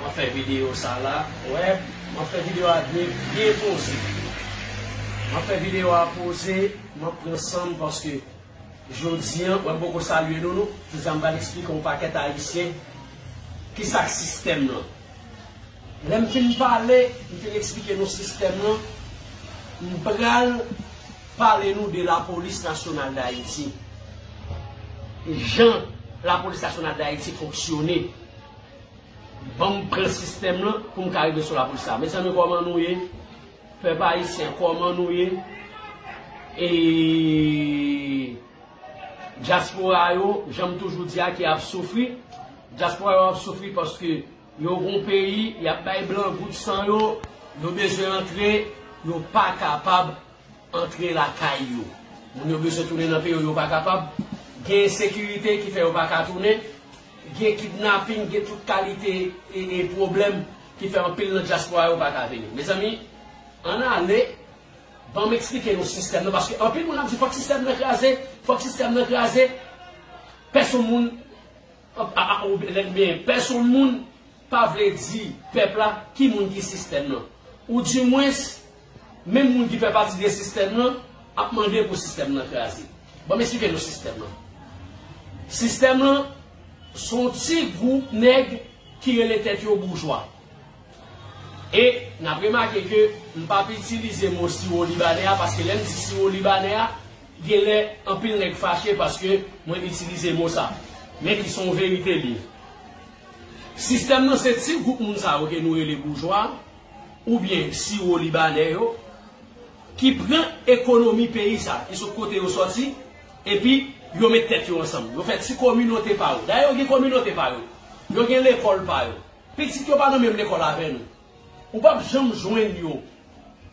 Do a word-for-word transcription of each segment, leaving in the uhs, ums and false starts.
M ap fè videyo sa la. Wè, m ap fè videyo a byen, byen poze. M ap fè videyo a poze, m ap pran san m paske jodi a, wè, m poko salye nou, non. Jodi a, m pral eksplike yon pakèt Ayisyen kisa k sistèm nan. Lè m fin pale, m fin eksplike nou sistèm nan, m pral pale nou de Lapolis Nasyonal d Ayiti. Jan Lapolis Nasyonal d Ayiti fonksyone. Ban m pran sistèm nan pou m ka rive sou lapolis la. Mezanmi, kòman nou ye? Pèp ayisyen, kòman nou ye? E dyaspora yo, jan m toujou di a, ki ap soufri. Dyaspora yo ap soufri paske yo gon peyi, y ap bay blan goud san yo, yo bezwen antre, yo pa kapab antre lakay yo. Moun yo bezwen tounen nan peyi yo, yo pa kapab. Gen ensekirite ki fè yo pa ka tounen. Gen kidnaping, gen tout kalite e, e pwoblèm ki fè anpil nan dyaspora yo pa ka vini. Mezanmi, ann ale, ban m eksplike nou sistèm nan, paske anpil moun ap di fòk sistèm nan kraze, fòk sistèm nan kraze. Pèsonn moun, a, a, a, oubyen, pèsonn moun pa vle di pèp la ki moun ki sistèm nan. Ou dimwens, menm moun ki fè pati de sistèm nan ap mande pou sistèm nan kraze. Ban m eksplike nou sistèm nan. Sistèm nan, se yon ti gwoup nèg ki rele tèt yo boujwa. E n ap remake ke m p ap itilize mo siwo libanè a, paske lè m di siwo libanè a, genlè anpil nèg fache paske mwen itilize mo sa. Men ki se yon verite li ye. Sistèm nan se ti gwoup moun sa yo ke nou rele boujwa, oubyen siwo libanè yo, ki pran ekonomi peyi sa, ki sot kote yo sòti, epi yo met tèt yo ansanm. Yo fè ti kominote pa yo. Dayè, yo gen kominote pa yo. Yo gen lekòl pa yo. Pitit yo pa nan menm lekòl avè nou. Ou p ap janm jwenn yo.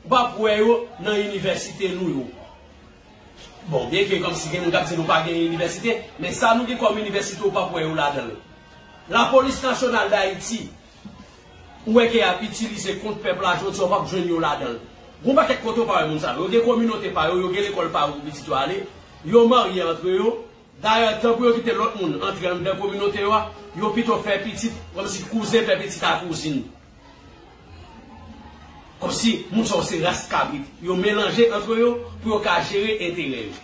Ou p ap wè yo nan inivèsite nou yo. Bon, byenke kòmsi gen moun k ap di nou pa gen inivèsite, men sa nou gen kòm inivèsite, ou p ap wè yo ladan l. Lapolis Nasyonal d Ayiti, ou wè ke y ap itilize kont pèp la, jodi a, ou p ap jwenn yo ladan l. Gon pakèt kote ou pa wè moun sa yo. Yo gen kominote pa yo, yo gen lekòl pa yo pou pitit yo ale. Yo marye antre yo. Dayè, tan pou yo kite lòt moun antre anndan kominote yo a, yo pito fè pitit, kòmsi kouzen fè pitit a kouzin. Kòmsi moun sa yo se ras kabrit. Yo melanje antre yo pou yo ka jere enterè yo.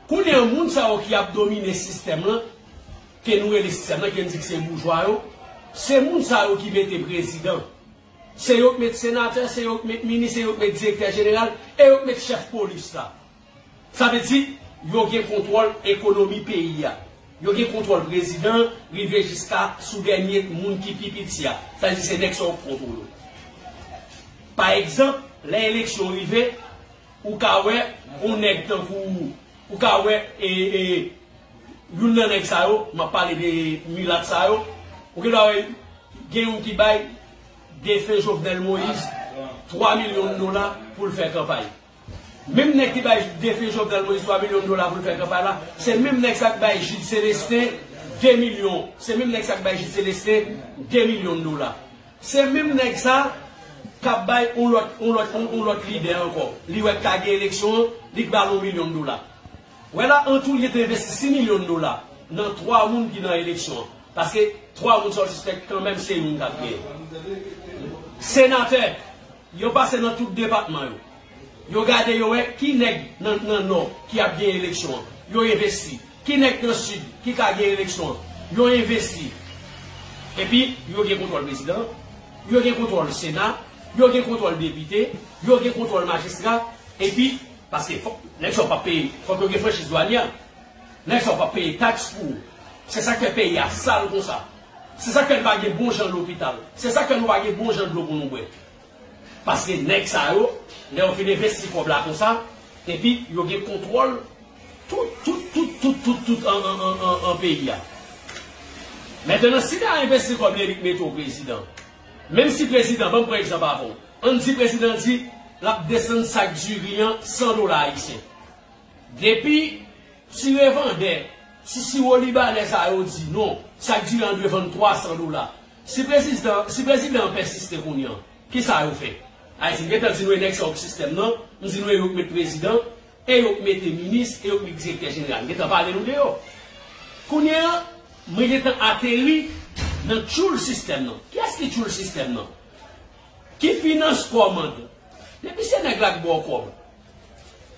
Kounye a, moun sa yo ki ap domine sistèm lan, ke nou rele sistèm lan, ke n di ke se boujwa yo, se moun sa yo ki mete prezidan. Se yo k met senatè, se yo k met minis, se yo k met direktè jeneral, e yo k met chèf polis la. Sa vle di, yo gen kontwòl ekonomi peyi a. Yo gen kontwòl prezidan, rive jiska sou dènye moun ki pi piti a. Sa vle di, se nèg sa yo k kontwole. Pa egzanp, lè eleksyon rive, ou ka wè yon nèg tankou, ou ka wè, e, e, youn nan nèg sa yo, m ap pale de milat sa yo, ou gen dwa wè gen youn ki bay defen Jovenel Moïse twa milyon dola pou l fè kanpay. Menm nèg ki bay defen Jovenel Moïse twa milyon dola pou l fè kanpay la, se menm nèg sa k bay Jude Célestin de milyon. Se menm nèg sa k bay Jude Célestin de milyon dola. Se menm nèg sa k ap bay yon lòt, yon lòt, yon, yon lòt lidè ankò. Li wè k ka gen eleksyon an, li k ba l yon milyon dola. Wè la, an tou, li te envesti sis milyon dola nan twa moun ki nan eleksyon an. Paske twa moun sa w sispèk kanmenm se youn k ap genyen. Senatè, yo pase nan tout depatman yo. Yo gade, yo wè ki nèg nan, nan Nò ki ap gen eleksyon an. Yo envesti. Ki nèg nan Sid ki ka gen eleksyon an. Yo envesti. Epi, yo gen kontwòl prezidan, yo gen kontwòl Sena, yo gen kontwòl depite, yo gen kontwòl majistra, epi, paske fòk, nèg sa yo p ap peye, fòk yo gen franchiz dwanyè. Nèg sa yo p ap peye taks pou ou. Se sa k fè peyi a sal konsa. Se sa k fè n pa gen bon jan lopital. Se sa k fè nou pa gen bon jan dlo pou nou bwè. Paske nèg sa yo, lè yo fin envesti kòb la konsa, epi yo gen kontwòl tout, tout, tout, tout, tout, tout an, an, an, an, an peyi a. Mentnan, si ta envesti kòb li, li k mete w prezidan. Menm si prezidan, ban m pran egzanp avè w. Ann di prezidan di l ap desann sak diri an san dola ayisyen. Depi ti revandè, ti siwo libanè sa yo di non, sak diri an dwe vann twa san dola. Si prezidan, si prezidan an pèsiste kounye an, kisa yo fè? Ayiti, m gentan di nou e nèg sa yo k sistèm nan, m di nou e yo k met prezidan, e yo k mete minis, e yo k met direktè jeneral. M gentan pale nou de yo. Kounye an, mwen gentan ateri nan tchoul sistèm nan. Kiyès ki tchoul sistèm nan? Ki finans kòmand? Depi se nèg la k ba w kòb,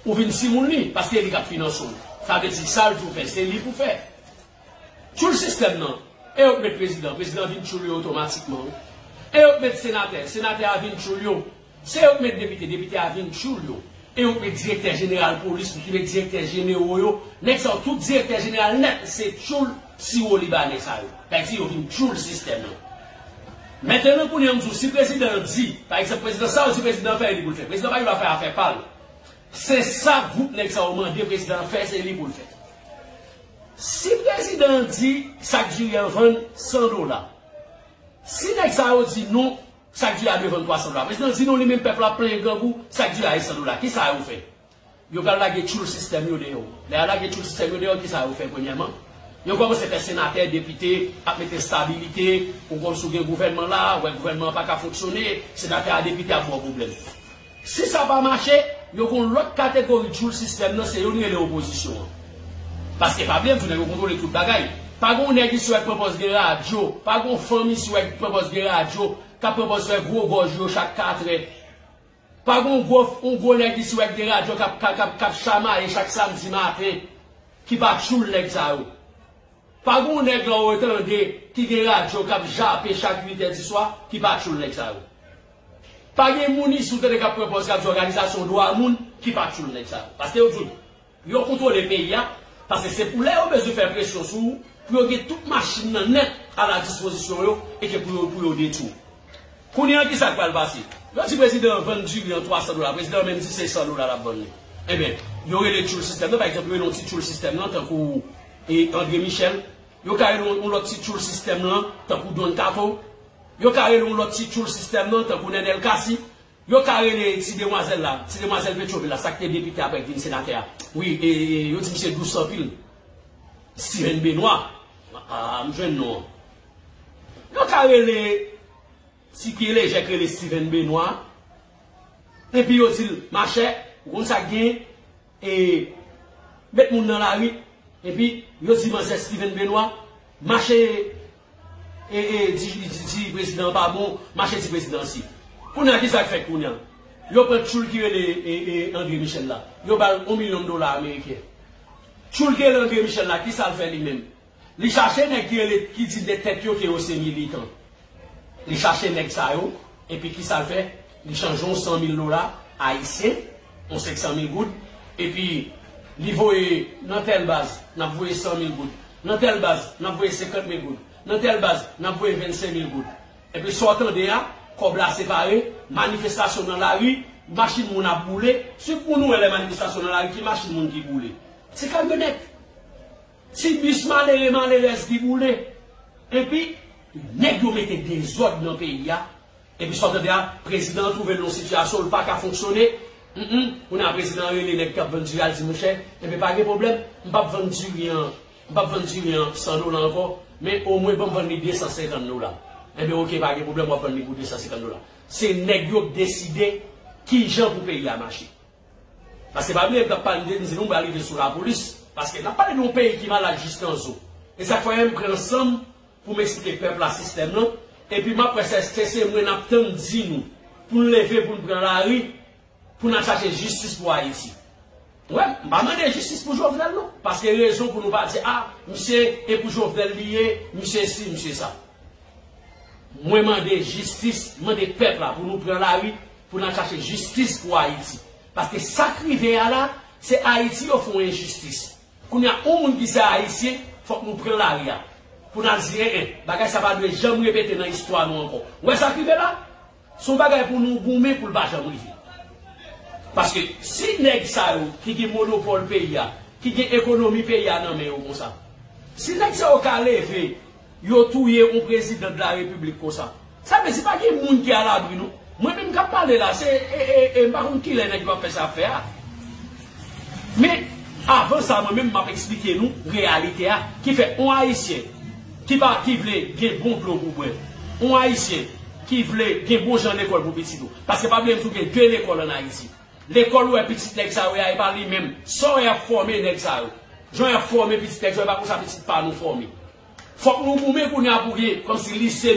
ou vin timoun li, paske li k ap finanse w. Sa vle di sa l di w fè, se li pou fè. Tchoul sistèm nan, e yo k met prezidan, prezidan vin tchoul yo otomatikman. E yo k met senatè, senatè a vin tchoul yo. Se yo k met depite, depite a vin tchoul yo. E yo k met direktè jeneral polis, ki met direktè jenero yo. Nèg sa yo, tout direktè jeneral nèt, se tchoul siwo libanè sa yo. Sa vle di yo vin tchoul sistèm nan. Mentnan, kounye a, m di w, si prezidan an di, pa egzanp, prezidan sa yo di prezidan an fè, li pou l fè. Prezidan pa gen dwa fè afè pa l. Se sa gwoup nèg sa yo mande prezidan an fè, se li pou l fè. Si prezidan an di sak diri an vann san dola, si nèg sa yo di non, sak diri a dwe vann twa san dola. Prezidan an di non, li menm pèp la plenyen grangou, sak diri a e san dola. Kisa yo fè? Yo pral lage tchoul sistèm yo deyò. Lè y a lage tchoul sistèm yo deyò, kisa yo fè premyèman? Yo kòmanse fè senatè, depite, ap mete estabilite, ou konn si w gen gouvènman la, wè gouvènman an pa ka fonksyone, senatè a, depite ap ba w pwoblèm. Si sa pa mache, yo gon lòt kategori tchoul sistèm nan, se yo n rele opozisyon an. Paske pa bliye m di w nèg yo kontwole tout bagay. Pa gon nèg isi w wè k pran pòz gen radyo, pa gon fanm isi w wè k pran pòz gen radyo, k ap pran pòz fè gwo gòj yo chak katrè. Pa gon gwo, yon gwo nèg isi w wè k gen radyo k ap, k ap, k ap, k ap chamaye chak samdi maten, ki pa tchoul nèg sa yo. Pa gon nèg la w tande ki gen radyo k ap jape chak uit è di swa, ki pa tchoul nèg sa yo. Pa gen moun isi w tande k ap pran pòz k ap di òganizasyon dwa moun, ki pa tchoul nèg sa yo. Paske yo di w, yo kontwole peyi a, paske se pou lè yo bezwen fè presyon sou ou, pou yo gen tout machin nan nèt a la dispozisyon yo, e ke pou yo, pou yo detwi w. Kounye a, kisa k pral pase? Yo di prezidan an vann diri an twa san dola, prezidan an menm di se san dola l ap vann li. Ebyen, yo rele tchoul sistèm nan, pa egzanp, yo rele yon ti tchoul sistèm nan, tankou, e, André Michel. Yo ka rele yon, yon lòt ti tchoul sistèm nan, tankou Don Kato. Yo ka rele yon lòt ti tchoul sistèm nan, tankou Nènèl Cassy. Yo ka rele ti demwazèl la, ti demwazèl Petyonvil la, sa k te depite apre k vin senatè a. Wi, e, e, yo di misye dous anpil. Steven Benoît. A, m jwenn non an. Yo ka rele ti pye lejè k rele Steven Benoît. Epi yo di l, machè, ou konn sa k genyen? E met moun nan lari. Epi yo di manzè Steven Benoît, mache, e, e, di, di, di prezidan an pa bon, mache di prezidan si. Kounye a, kisa k fèt kounye a? Yo pran tchoul ki rele, e, e, André Michel la. Yo ba l yon milyon dola ameriken. Tchoul ki rele André Michel la, kisa l fè li menm? Li chache nèg ki rele, ki di de tèt yo ke yo se militan. Li chache nèg sa yo, epi kisa l fè? Li chanje yon san mil dola ayisyen, yon senk san mil goud, epi li voye nan tèl baz, n ap voye san mil goud. Nan tèl baz, n ap voye senkant mil goud. Nan tèl baz, n ap voye vennsenk mil goud. Epi sa w tande a, kòb la separe, manifestasyon nan lari, machin moun ap boule. Si pou nou wè lè manifestasyon nan lari, ki machin moun ki boule? Ti kamyonèt. Ti bis malere, malerèz ki boule. Epi, nèg yo mete dezòd nan peyi a. Epi sa w tande a, prezidan an twouve l nan yon sitiyasyon, l pa ka fonksyone. Humm, kounye a prezidan an rele nèg k ap vann diri a, l di, monchè, enben pa gen pwoblèm, m p ap vann diri an, m p ap vann diri an san dola ankò, men omwen ban m vann li de san senkant dola. Enben oke, pa gen pwoblèm, w ap vann li pou de san senkant dola. Se nèg yo k deside kijan pou peyi a mache. Paske pa bliye, m t ap pale, m te di nou m pral rive sou lapolis. Paske n ap pale de yon peyi ki malad jis nan zo. E sa k fè m pran san m pou m eksplike pèp la sistèm nan. Epi m ap wè se, se, se mwen n ap tann di nou pou n leve, pou n pran lari, pou n al chache jistis pou Ayiti. Wè, m pa mande jistis pou Jovenel non. Paske rezon pou nou pa di, a, misye e pou Jovenel li ye, misye si, misye sa. Mwen mande jistis, mande pèp la pou nou pran lari, pou n al chache jistis pou Ayiti. Paske sa k rive a la, se Ayiti yo fè yon enjistis. Kounye a, yon moun ki se ayisyen, fòk nou pran lari a. Pou n al di, en, en, bagay sa pa dwe janm repete nan istwa nou ankò. Ou wè sa k rive la? Se yon bagay pou nou goumen pou l pa janm rive. Paske si nèg sa yo ki gen monopòl peyi a, ki gen ekonomi peyi a nan men yo konsa, si nèg sa yo ka leve, yo touye yon prezidan de la repiblik konsa, sa vle di pa gen moun ki alabri non. Mwen menm k ap pale la, se, e, e, e, m pa konn kilè nèg yo ap fè sa ap fè a. Men, avan sa, mwen menm, m ap eksplike nou reyalite a, ki fè yon ayisyen ki pa, ki vle gen bon dlo pou bwè, yon ayisyen ki vle gen bon jan lekòl pou pitit ou. Paske pa bliye m di w gen de lekòl ann Ayiti. Lekòl ou wè pitit nèg sa yo ye a, e pa li menm. Sa w wè y ap fòme nèg sa yo. Jan y ap fòme pitit nèg sa yo, e pa konsa pitit pa nou fòme. Fòk nou goumen kounye a pou gen, kòmsi lise